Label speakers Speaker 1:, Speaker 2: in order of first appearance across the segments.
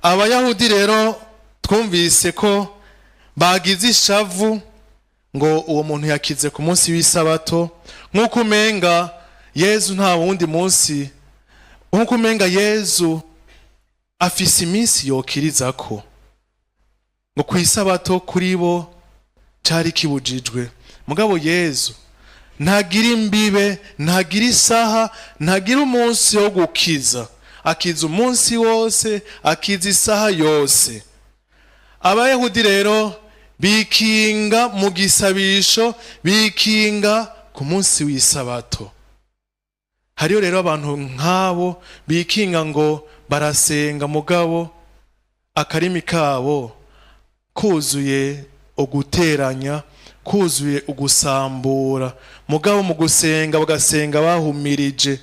Speaker 1: Abayahudi rero twumvise ko bagize ishavu ngo uwo muntu yakize ku munsi w'isabato, nk'uko umenga Yezu nta wundi munsi, nk'uko umenga Yezu afise iminsi yokirizako, ngo ku isabato kuri bo cari kibujijwe. Mugabo Yezu ntagira imbibe, ntagira isaha, ntagira umunsi wo gukiza. Akiza umunsi wose, akiza isaha yose. Abayahudi rero bikinga mu gisabisho, bikinga ku munsi w'isabato. Hariyo rero abantu nk'abo bikinga ngo barasenga, mugabo akarimi kabo kuzuye uguteranya, kuzuye ugusambura. Mugabo mu gusenga bagasenga bahumirije,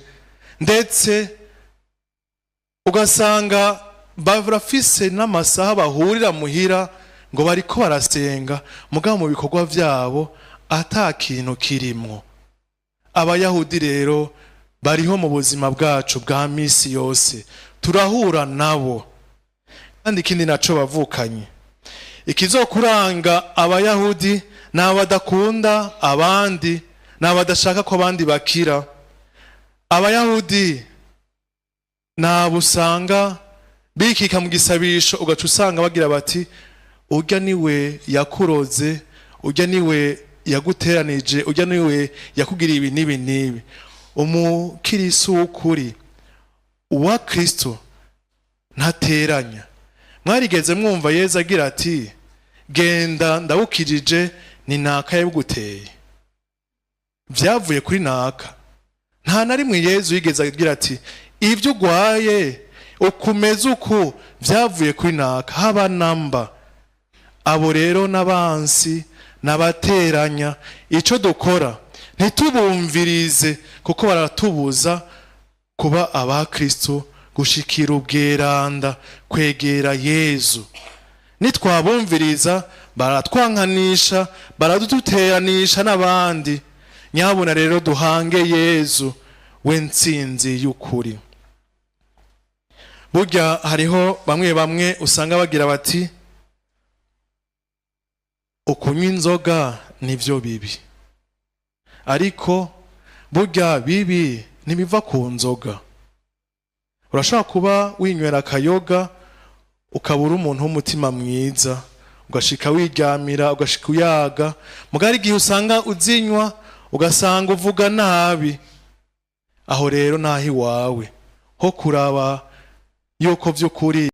Speaker 1: ndetse ugasanga barafise n'amasaha bahurira muhira ngo bariko barasenga, mugabo mu bikorwa vyabo ata kintu kirimwo. Abayahudi rero bariho mu buzima bwacu bwa misi yose, turahura nabo. Kandi ikindi naco bavukanye, ikizokuranga Abayahudi ni abadakunda abandi, ni abadashaka ko abandi bakira. Abayahudi ni abo usanga bikika mu gisabisho, ugaca usanga bagira bati: "Urya niwe yakuroze, urya niwe yaguteranije, urya niwe yakugiriye ibi n'ibi n'ibi." Umukirisu w'ukuri, uwa Kristo, ntateranya. Mwarigeze mwumva Yezu agira ati: "Genda, ndawukijije, ni naka yabuguteye, vyavuye kuri naka"? Nta na rimwe Yezu yigeze agira ati: "Ibyo ugwaye, ukumeze uku, vyavuye kuri naka." Haba namba. Abo rero n'abansi, n'abateranya. Ico dukora, ntitubumvirize, kuko baratubuza kuba abakristo, gushikira ubweranda, kwegera Yezu. Nitwabumviriza baratwankanisha, baraduteteranisha n'abandi. Nyabuna rero duhange Yezu, we ntsinzi y'ukuri. Burya hariho bamwe bamwe usanga bagira bati: "Ukunywa inzoga nivyo bibi." Ariko burya bibi ntibiva ku nzoga. Urashobora kuba winywera akayoga, ukabura umuntu w'umutima mwiza, ugashika wiryamira, ugashika uyaga. Mugari igihe usanga uzinywa, ugasanga uvuga nabi. Aho rero naho iwawe ho kuraba yuko vy'ukuri.